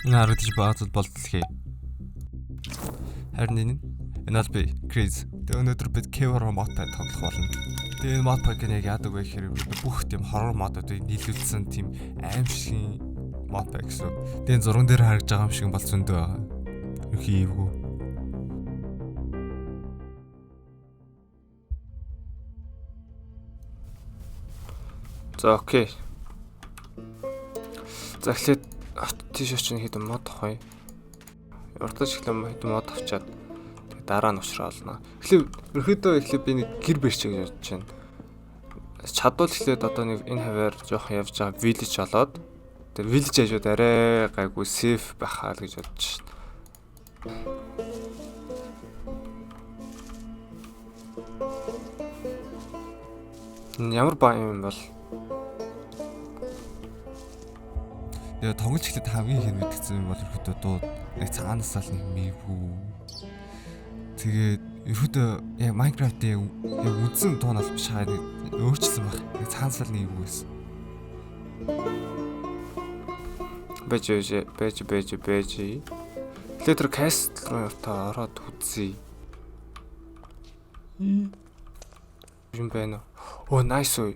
Энэ харагдаж байгаа зүйл бол дэлхий. Харин энэ бол би Крис. Тэгээ өнөөдөр бид Cave Horror mod pack тоглох болно. Тэгээ энэ mod pack нь яг яадаг вэ гэхээр бүх тийм horror mod-уудыг нийлүүлсэн тийм аимшигын mod pack гэсэн. Тэгээ энэ зурган дээр харагдаж байгаа юм шиг бол зөндөө байгаа. Ерхий эвгүй. За окей. За эхлээд тийш очин хэдэн мод авах юм. Урдаж эхлэн хэдэн мод авчаад тэгээ дараа нь уушраа олно. Эхлээд ерөөдөө эхлээд би нэг гэр барьчих гэж бодож байна. Чадвал эхлээд одоо нэг энэ хаваар жоохон явж байгаа village олоод тэр village хажууд арай гайгүй safe байхаа л гэж бодож байна. Энэ ямар баа юм бол? Тэгээ тоглож эхлээд хамгийн ихээр мэдгдсэн юм бол ерөөдөө дуу яг цаанаасаа л нэг мэйвгүй. Тэгээд ерөөдөө яг Minecraft-ийн яг үндсэн туунал биш хаа нэг өөрчилсөн байх. Яг цаанаасаа л нэг эвгүй байсан. Бэж бэж бэж бэж. Тэгэхээр тэр castle руу явтаа ороод үзье. Юм байна уу? Оо, nice ой.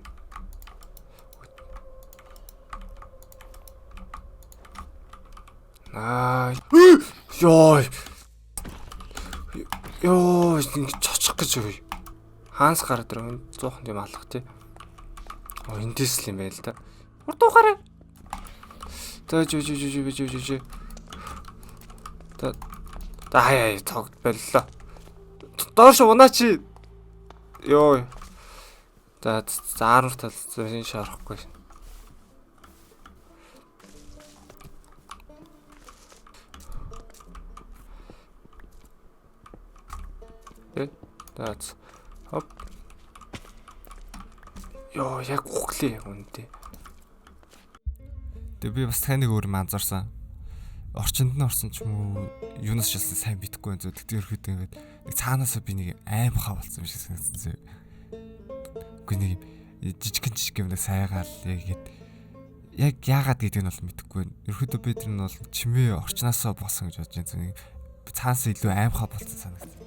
Аа. Йой. Йоо, ингэ чочих гэж ой. Хаанс гараад ирв? 100 юм алах тий. Оо, эндээс л юм байна л да. Урд уухаарай. За жи жи жи жи жи жи жи. За хаяа цог боллоо. Доош унаа чи. Йой. За заарвар тал энэ шарахгүй. За хоп. Йоо, яг үхлээ яг үнэндээ. Тэгээ би бас таныг өөр юм анзаарсан. Орчинд нь орсон ч юм уу, юунаас ч болсон сайн мэдэхгүй байх зү. Тэгтээ ерөөхдөө ингээд нэг цаанаасаа би нэг аимхаа болсон юм шиг санагдсан зөө. Үгүй нэг юм жижигхэн жижиг юм сайгаал яг ингээд яг яагаад гэдгийг нь бол мэдэхгүй. Ерөөхдөө би тэр нь бол чимээ орчнаасаа болсон гэж бодож байна. Цаанаас илүү аимхаа болсон санагдсан.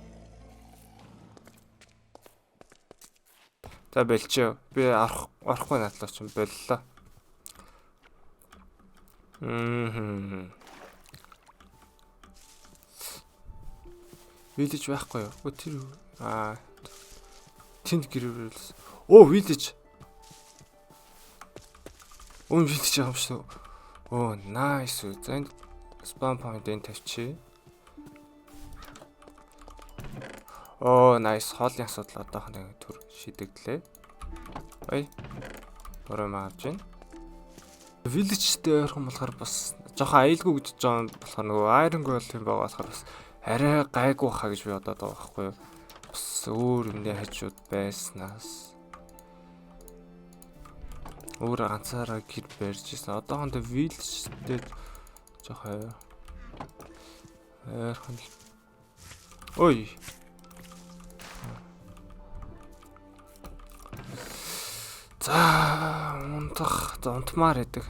За болчихё. Би орохгүй надлаа ч боллоо. Village байхгүй юу? Өө тэр аа тэнд гэрүүлсэн. Оо village. Өө village юм шүү. Оо nice. За энд spawn point энэ тавьчих. Оо nice. Хоолны асуудал одоохондоо төр шийдэгдлээ. Ой. Бороо авч байна. Village-тэй ойрхон болохоор бас жоохон аюулгүй гэж байгаа болохоор нөгөө Iron Golem юм байгаа болохоор бас арай гайгүй хаа гэж би бодоод байгаа байхгүй юу. Бас өөр юмны хажууд байснаас өөр ганцаараа гэр барьж ирсэн. Одоохондоо Village-тэй жоохон ойрхон. Ой. За унтах, за унтмаар байдаг.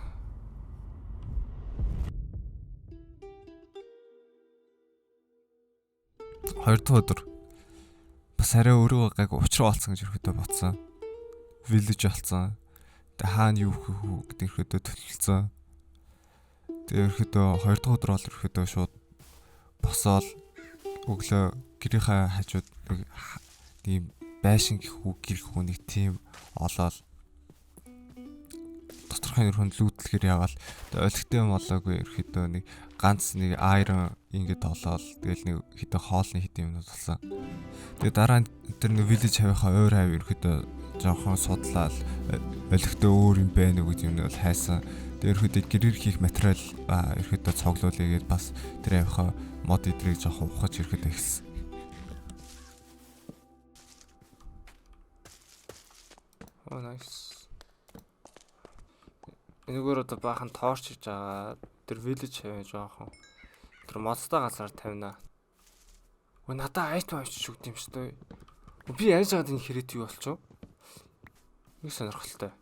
Хоёр дахь өдөр бас арай өөрөө гайг учраа олцсон гэж ерөөдөө бодсон. Village олцсон. Тэгээ хаана юу хийх үү гэдэг ерөөдөө төлөвлөсөн. Тэгээ ерөөдөө хоёр дахь өдөр бол ерөөдөө шууд босоол өглөө гэрийнхээ хажууд нэг тийм байшин гэх үү гэрх үү нэг тийм олоол доторхын ерхэн лүүдлэхэр яваал олигтой юм болоогүй ерөөхдөө нэг ганц нэг iron ингээд олоол тэгэл нэг хэдэн хоолны хэдэн юмнууд болсон. Тэгээ дараа нь тэр нэг village хавийнхаа ойр хав ерөөхдөө жоохон судлаал олигтой өөр юм байна уу гэдэг юм бол хайсан. Тэгээ ерөөхдөө гэрээр хийх материал ерөөхдөө цоглуулъя гэдээ бас тэр хавийнхаа мод идрийг жоохон ухаж ерөөхдөө эхэлсэн. Oh nice. Энэгээр одоо баахан торч хийж байгаа. Тэр village хавь жоохон тэр модтой газар тавина. Өө надаа item авчиж өгд юм шүү дээ. Би яаж яагаад энэ хэрэгт юу болчихов? Нэг сонирхолтой.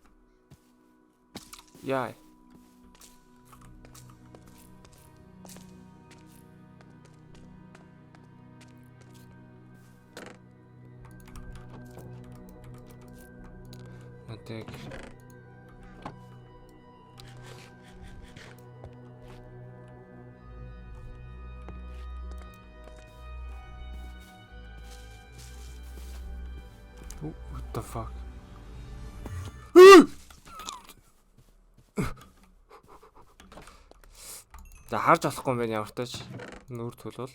Яа. Тэг. What the fuck? За харж болохгүй юм байна ямар ч тач нүүр тулвал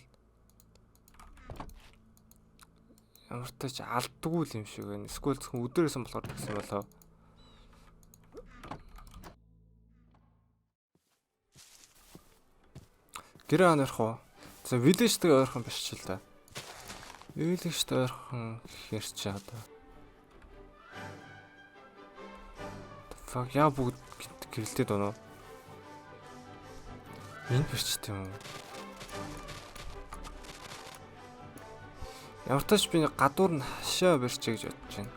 ямар тач алддаггүй юм шиг байна. Эсвэл зөвхөн өдөрөөсөн болохоор тэгсэн болоо. Гэрээ анарх уу? За village-тэй ойрхон биш ч л да. Village-тэй ойрхон гэхээр чи одоо. Fuck яа бүгд гэрэлтэй дунаа. Энд бэрчтэй юм уу? Ямар тач би гадуур нь хашаа бэрчээ гэж бодож байна.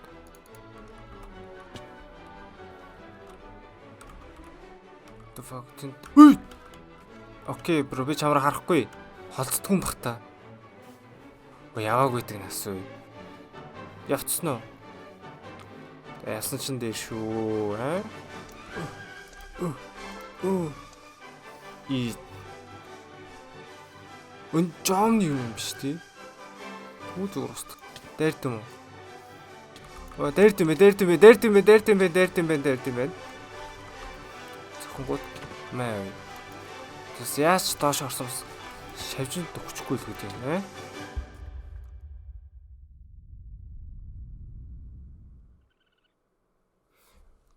The fuck тэнд. Окей, бро би чамраа харахгүй. Холцдгүй юм бах та. Өө яваагүй гэдэг нь асуу. Явцсан уу? Яасан чинь дээр шүү, аа? И Өн жомны юм юм биш тий. Түл зүгээр устдаг. Дайрт юм уу? Оо дайрт юм бэ, дайрт юм бэ, дайрт юм бэ, дайрт юм бэ, дайрт юм бэ, дайрт юм бэ. Зөвхөн гут маа. Тэс яаж доош орсон бас шавжинд өгчихгүй л гэдэг юм аа.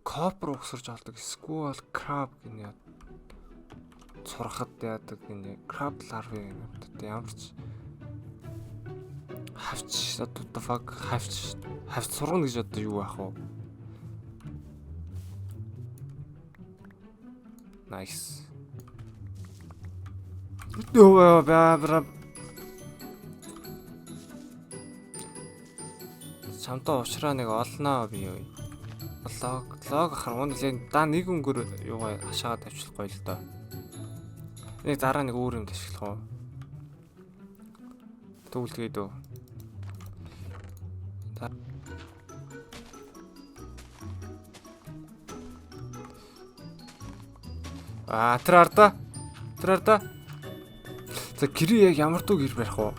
Копер угсарч олдог. Эсвэл краб гэнэ сурахад яадаг гэнэ. Краб ларви гэнэ. Одоо ямар ч хавч одоо the fuck хавч хавч сургана гэж одоо юу яах вэ? Nice. Йоо бра чамдаа уучраа нэг олноо би юу. Лог лог ахар нэлээ да нэг өнгөр юугаа хашаагаа тавьчих гоё л доо. Нэг дараа нэг өөр юм ашиглах уу? Тэгвэл тэгээд үү. Аа тэр арда. Тэр арда. За гэрээ яг ямар дүү гэр барих вэ?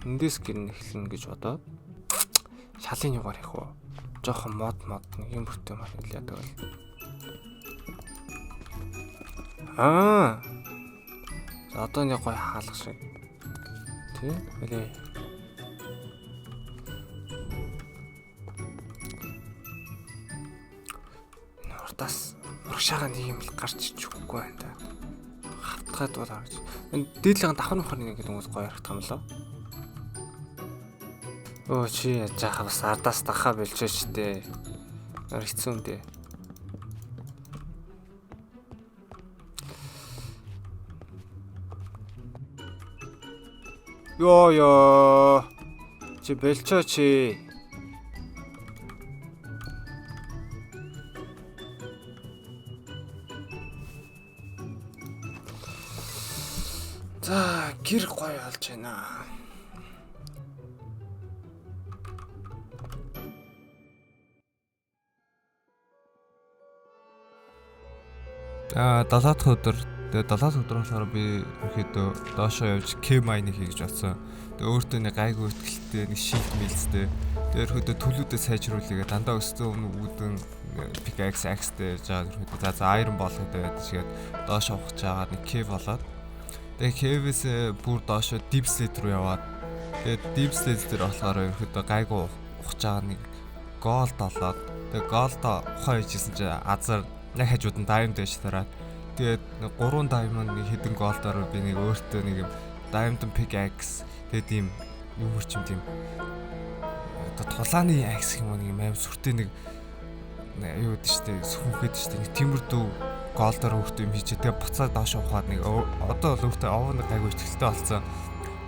Эндээс гэр нь эхэлнэ гэж бодоод шалын югаар их үү? Жохон мод мод нэг юм бүртээ мар яадаг бол. Аа. За одоо нэг гоё хаалга шиг. Тий? Мэлээ. Урдаас урагшаага нэг юм л гарч ичихгүй байна да. Хавтгад бол харж. Энэ дээдлийнхэн давхар махар нэг хүмүүс гоё харагдах юм лөө. Өө чи яаж яхаа бас ардаас дахаа болжээч дээ. Нар хэцүү юм дээ. Йоо ёо. Чи болчоо чи. За гэр гоё болж байна. Аа 7 дахь өдөр. Тэгээ 7 дахь өдөр болохоор би ерөөхдөө доошоо явж cave mining хий гэж бодсон. Тэгээ өөртөө нэг гайгүй ихтэлтэй нэг shield мэлцтэй. Тэгээ ерөөхдөө төлүүдээ сайжруулъя дандаа өссөн өмнө үүдэн pickaxe axe-тэй явж байгаа ерөөхдөө за iron болгоод байдаг шигээд доошоо ухаж байгаа нэг cave болоод тэгээ cave-ээс бүр доошоо deep slate руу яваад тэгээ deep slate дээр болохоор ерөөхдөө гайгүй ухаж байгаа нэг gold олоод тэгээ gold ухаа хийжсэн чинь азар яг хажууд нь diamond байж тараад тэгээд 3 diamond нэг хэдэн gold-оор би нэг өөртөө нэг юм diamond pickaxe тэгээд ийм юм хөрчим тийм одоо тулааны axe гэх юм уу нэг юм аим сүртэй нэг юу гэдэг штэ сүхүнхэд штэ нэг тиймэрдүү gold-оор өөртөө юм хийчээ тэгээд буцаад доош ухаад нэг одоо бол өөртөө овоо нэг гайгүй ихтэй болсон.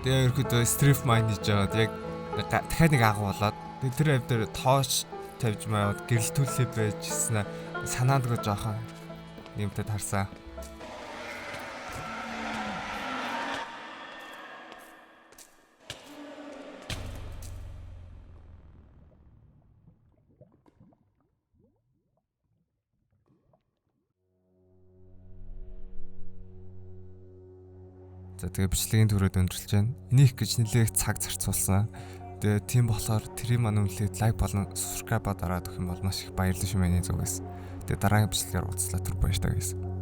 Тэгээд ерөөхдөө strip mine хийж байгаад яг дахиад нэг агуу болоод тэгээд тэр ав дээр тоош тавьж маяад гэрэлтүүлээ байжсэн санаандгүй жоохон нэмтэд харсан. За, тэгээ бичлэгийн түрээд өндөрлөж байна. Энийг гэж нэлээх цаг зарцуулсан. Тэгээ тийм болохоор тэрийг маань үнэлээд like болон subscribe дараад өгөх юм бол маш их баярлалаа шүү миний зүгээс. Тэгээ дараагийн бичлэгээр уулзлаа, түр баяртай гэсэн.